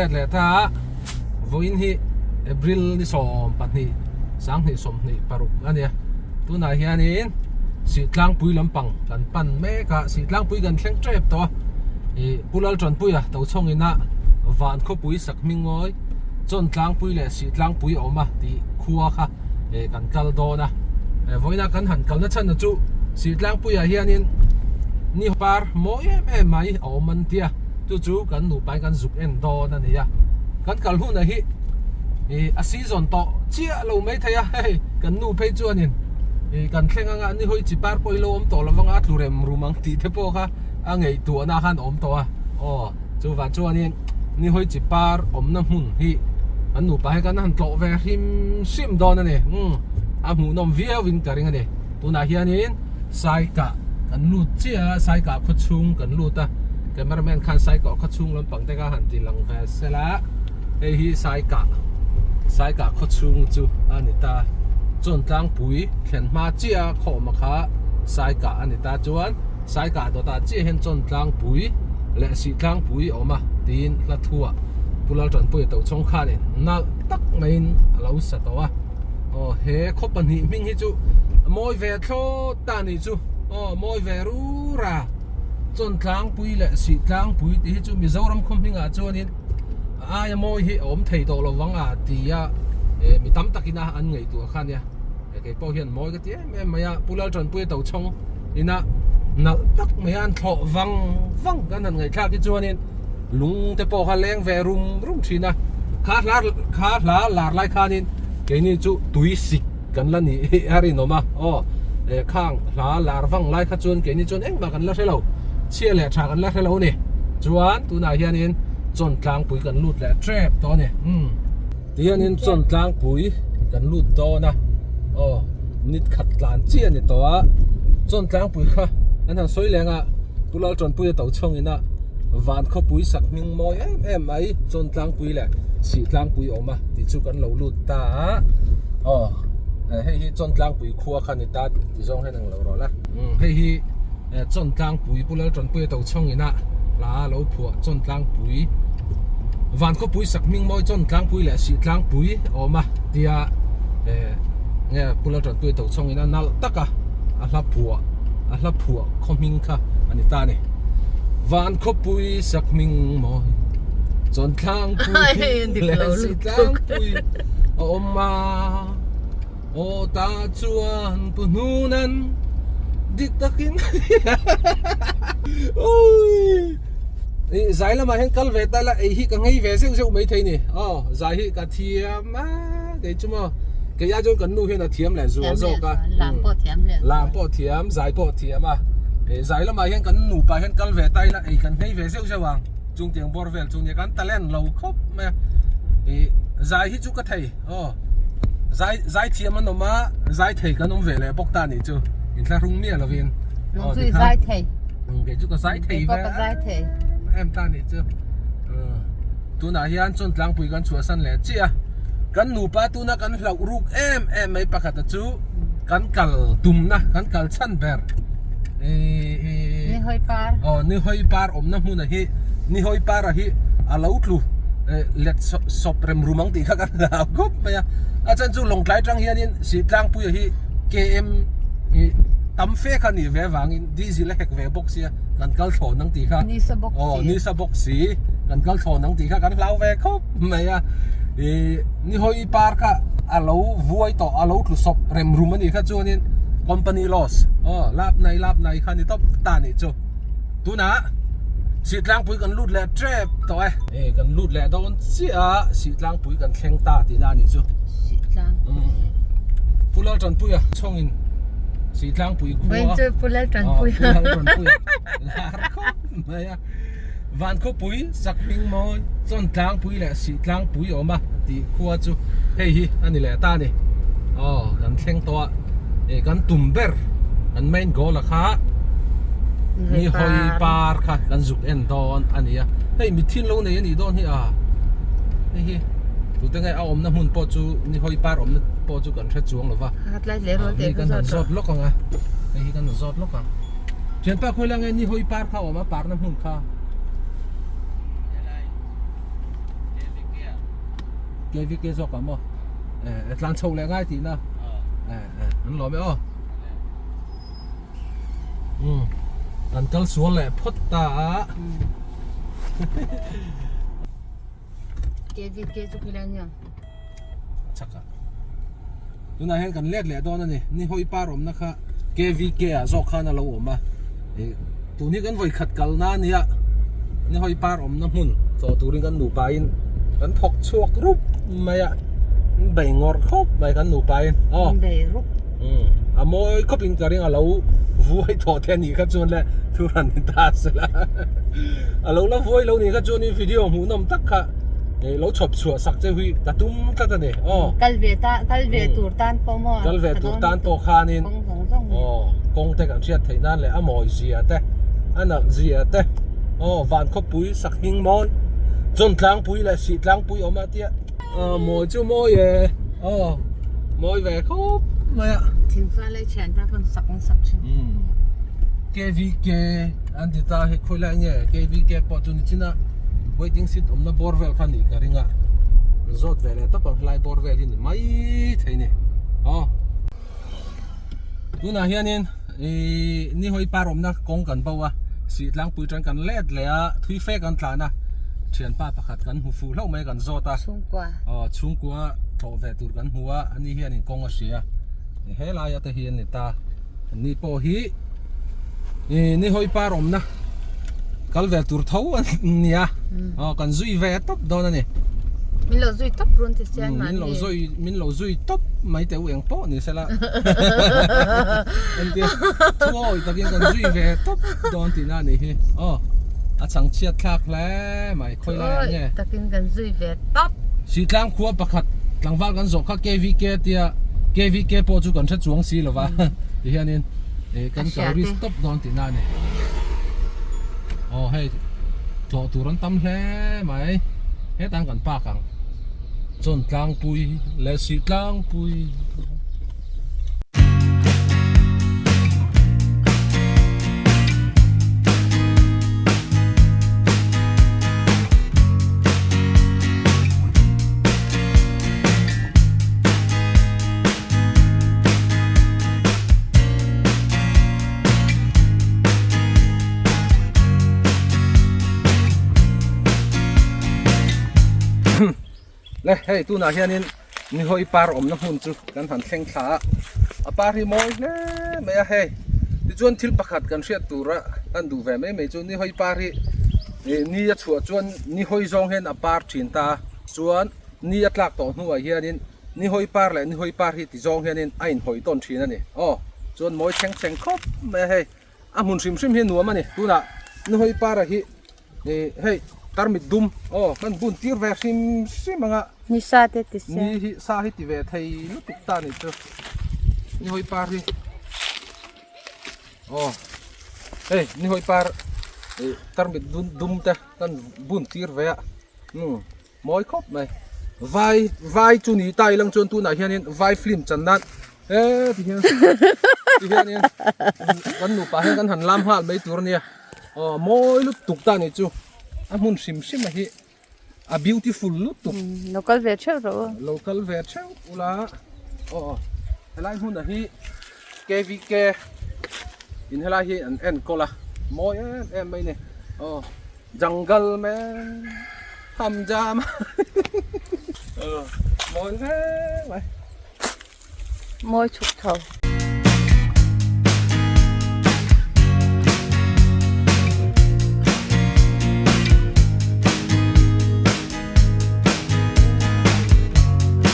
Let leh ta vawiin hi April ni 12 2026 a nia tunah hianin Sihtlangpui lampang kan pan mek a Sihtlangpui kan thleng tep tawh a ih Pu Laltanpuia Tochhawng ina Van khawpui sak hming ngawi Chawntlangpui leh Sihtlangpui a awm a tih khua kha eh kan kal dawn a eh vawiina kan han kalna chhan chu Sihtlangpuiah hianin ni par mawi em em mai a awm an tia chu chu kan nupa in kan zuk en dawn a ni a kan kal hunah hi ih a season tawh chiah lo mai thei a hei kan nu phei chuanin ih kan thleng anga ni hawi chi par pawh hi lo awm tawh lo vanga a tlu rem rum ang tih te pawh kha a ngaihtuahna khan a awm tawh a aw. Chuvang chuanin ni hawi chi par awmna hmun hi kan nupa hi kan han tlawh ve hrim hrim dawn a ni. Umm a hmuhnawm viauin ka ring a ni. Tunah hianin Saikah kan lut chiah a, Saikah khaw chhung kan lut a, cameraman khan Saikah khaw chhung lampang te kha han ti lang ve sela hei hi Saikah Saikah khaw chhung chu a ni ta. Chawntlangpui thlen hma chiah a khaw awm a kha Saikah a ni ta chuan. Saikah dawtah chiah hian chawn tlangpui leh sih tlangpui a awm a tiin hla thuah Pu Laltanpuia Tochhawng khanin nalh tak maiin a lo sa tawh a. Aw he khaw pahnih hming hi chu a mawi ve thlawt ta a nih chu. Aw mawi ve rura chawn tlangpui leh sih tlangpui tih hi chu Mizoram khaw hmingah chuanin a aia mawi hi a awm thei tawh lo vang a tia mi tam takin a an ngaihtuah kha nia. Kei pawh hian mawi ka ti em em mai a, Pu Laltanpuia Tochhawng ina nalh tak mai a an thlawh vang vang kan han ngaihthlak hi chuanin lung te pawh kha leng ve rum rum thin a, kha hla kha hla lar lai khanin keini chu tui sik kan la nih a rinawm a, aw khang hla lar vang lai kha chuan keini chuan engmah kan la hre lo, chhia leh tha kan la hre lo a ni, chuan tunah hianin chawn tlangpui kan lut leh tep tawh a ni umm. Tihianin chawn tlangpui kan lut dawn a, aw nit khat tlan chi a ni tawh a, chawn tlangpui kha an han sawi leng a, Pu Laltanpui a to chhawng ina van khawpui sak hming mawi em em mai chawn tlangpui leh sih tlangpui a awm a tih chu kan lo lut ta a, aw hei hi chawn tlangpui khua kha a ni ta ti zawng hian ang lo rawh la, hei hi. Chawn tlangpui Pu Laltanpuia Tochhawng ina hla lo phuah Chawn tlangpui Van khawpui sak hming mawi Chawn tlangpui leh Sih tlangpui a awm a tia nge Pu Laltanpuia Tochhawng ina nalh taka a hla phuah a hla phuah khaw hming kha a ni ta a ni. Van khawpui sak hming mawi Chawn tlangpui leh Sih tlangpui a awm a. Aw ta chuan pu hnunan dik takin zai lamah hian kal ve ta ila ei hi ka ngei ve zeuh zeuh mai thei ni aw zai hi ka thiam a kei chu maw kei ai chuan kan nu hian a thiam leh zual zawk a lam pawh thiam leh lam pawh thiam zai pawh thiam a zai lamah hian kan nupa hian kal ve ta ila ei kan ngei ve zeuh zeuh ang chung tiang bawr vel chu nia kan talent lo khawp mai a zai hi chu ka thei. Aw zai zai thiam an awm a zai thei kan awm ve leh bawk ta nih chu inthlahrung miah lovin Nang chu i zai thei kei chu ka zai thei ve ka zai thei em ta nih chu tunah hian chuan tlangpui kan chhuahsan leh chiah a kan nupa tuna kan hlauh ruk em em mai pakhat a chu kan kal tumna kan kal chhan ber ni hawi par aw ni hawi par awmna hmun a hi ni hawi par a hi a lo tlu let sawp rem rum ang tih kha kan hlau khawp mai a a chan chu lawngtlai tang hianin Sihtlangpuia hi KM ih tam fe kha nih ve vangin diesel a hek ve bawk sia kan kal thlawn ang tih kha nisa bawk si aw nisa bawk si kan kal thlawn ang tih kha kan hlau ve khawp mai a ih ni hawi par kha a lo vuai tawh a lo tlu sawp rem rum a nih kha chuanin company loss aw lap nai lap nai kha ni tawp ta nih chu. Tunah Sihtlangpui kan lut leh tep tawh e. Hei kan lut leh dawn chiah a Sihtlangpui kan thleng ta tihna a nih chu. Sihtlangpui. Pu Laltanpuia chhawngin Sihtlangpui khua. Vawiin chu Pu Laltanpuia. Pu Laltanpuia lar khawp mai a. Van khawpui Sakhming mawi Chawntlangpui leh Sihtlangpui a awm a tih khua chu hei hi a ni leh ta a ni. Aw kan thleng tawh a. eh kan tum ber kan main goal a kha ni hawi par kha kan zuk en dawn a ni a hei mithin lo nei a nih dawn hi a hei hi tute nge a awmna hmun pawh chu ni hawi par awmna pawh chu kan hre chuang lova mi kan han zawt lawk ang a hei hi kan han zawt lawk ang thianpa khawi lai nge ni hawi par kha a awm a parna hmun kha. KVK zawk ah maw eh tlan chho leh ngai tihna eh eh an lawm e aw um kan kal sual leh phawt ta a KVK chu khilai nia chak ah tunah hian kan let leh dawn a ni ni hawi par awmna kha KVK ah zawk khan a lo awm a ih tun hi kan vawi khat kalna a nia ni hawi par awmna hmun chaw turin kan nupa in kan thawk chhuak rup mai a an bei ngawrh khawp mai kan nupa in aw bei rup um a mawi khawp in ka ring a lo vuai tawh te a nih kha chuan le thu ran ni ta sela a lo la vuai lo nih kha chuan in video hmuhnawm tak kha ih lo chhawp chhuah sak che hui ka tum tlat a ni aw kal ve ta kal ve tur tan pawh maw kal ve tur tan pawh khanin kawng zawng zawng aw kawng te kan hriat theih nan leh a mawi zia te a nalh zia te aw van khawpui sak hming mawi chawn tlangpui leh sih tlangpui awm a tia aw mawi chu mawi e aw mawi ve khawp mai a thingfa leh thian ta pawn sak an sak thin KVK an ti ta hei khawi lai nge KVK pawh chu ni chin a waiting seat awmna bawr vel kha nih ka ring a zawt ve leh tawp ang helai bawr vel hi ni mai thei ni aw tunah hianin ihh ni hawi par awmna kawng kan bo a sih tlangpui tan kan let leh a thui fe kan tlan a thianpa pakhat kan hmu fuh hlauh mai kan zawt a chhungkua aw chhungkua tlawh ve tur kan hmu a ani hianin kawng a hria helai te hi a ni ta. Ni pawh hi ih ni hawi par awmna kal ve tur tho a nia aw kan zui ve tawp dawn a ni. Min lo zui tawp run ti sian mahni. Min lo zui min lo zui tawp mai teh u eng pawh ni sela entir thu awi takin kan zui ve tawp dawn tihna a nih hi aw a chhangchhiat thlak hle mai khawi lai ah nge. Thu awi takin kan zui ve tawp. Sitlang khua pakhat tlangval kan zawh kha KVK tia KVK pawh chu kan hre chuang si lo va ti hianin ih kan kal risk tawp dawn tihna a ni. Aw hei tlawh tur an tam hle mai hetah kan park ang chawn tlangpui leh sih tlangpui. Le hei tunah hianin Nihawi par awmna hmun chu kan han thleng thla a, a par hi mawi hle mai a hei. Tichuan thil pakhat kan hriat tura kan duh ve mai mai chu Nihawi par hi ih ni a chhuah chuan Nihawi zawng hian a par thin ta a, chuan ni a tlak tawh hnuah hianin Nihawi par leh Nihawi par hi ti zawng hianin a inhawi tawn thin a ni. Aw chuan mawi thleng thleng khawp mai a hei. A hmun hrim hrim hi nuam a ni. Tunah Nihawi para hi Ih hei tarmit dum aw kan bun tir ve hrim hrim ang a. Ni sa te ti sia. Ni hi sa hi ti ve thei lutuk ta ni chu. Ni hawi par hi aw hei ni hawi par ih tarmit dum dum te kan bun tir ve a umm mawi khawp mai. Vai vai chu ni ta ilang chuan tunah hianin vai film chan nan he ti hian ti hianin kan nupa hian kan han lam nghal mai tur a nia. Aw mawi lutuk ta ni chu a hmun hrim hrim a hi a beautiful lutuk. Lo kal ve theuh rawh u. Lo kal ve theuh ula aw helai hmun a hi KVK in helai hi an enkawl a mawi em em mai ni aw jungle mai tham jam aw mawi hle mai. Mawi chhuk tho.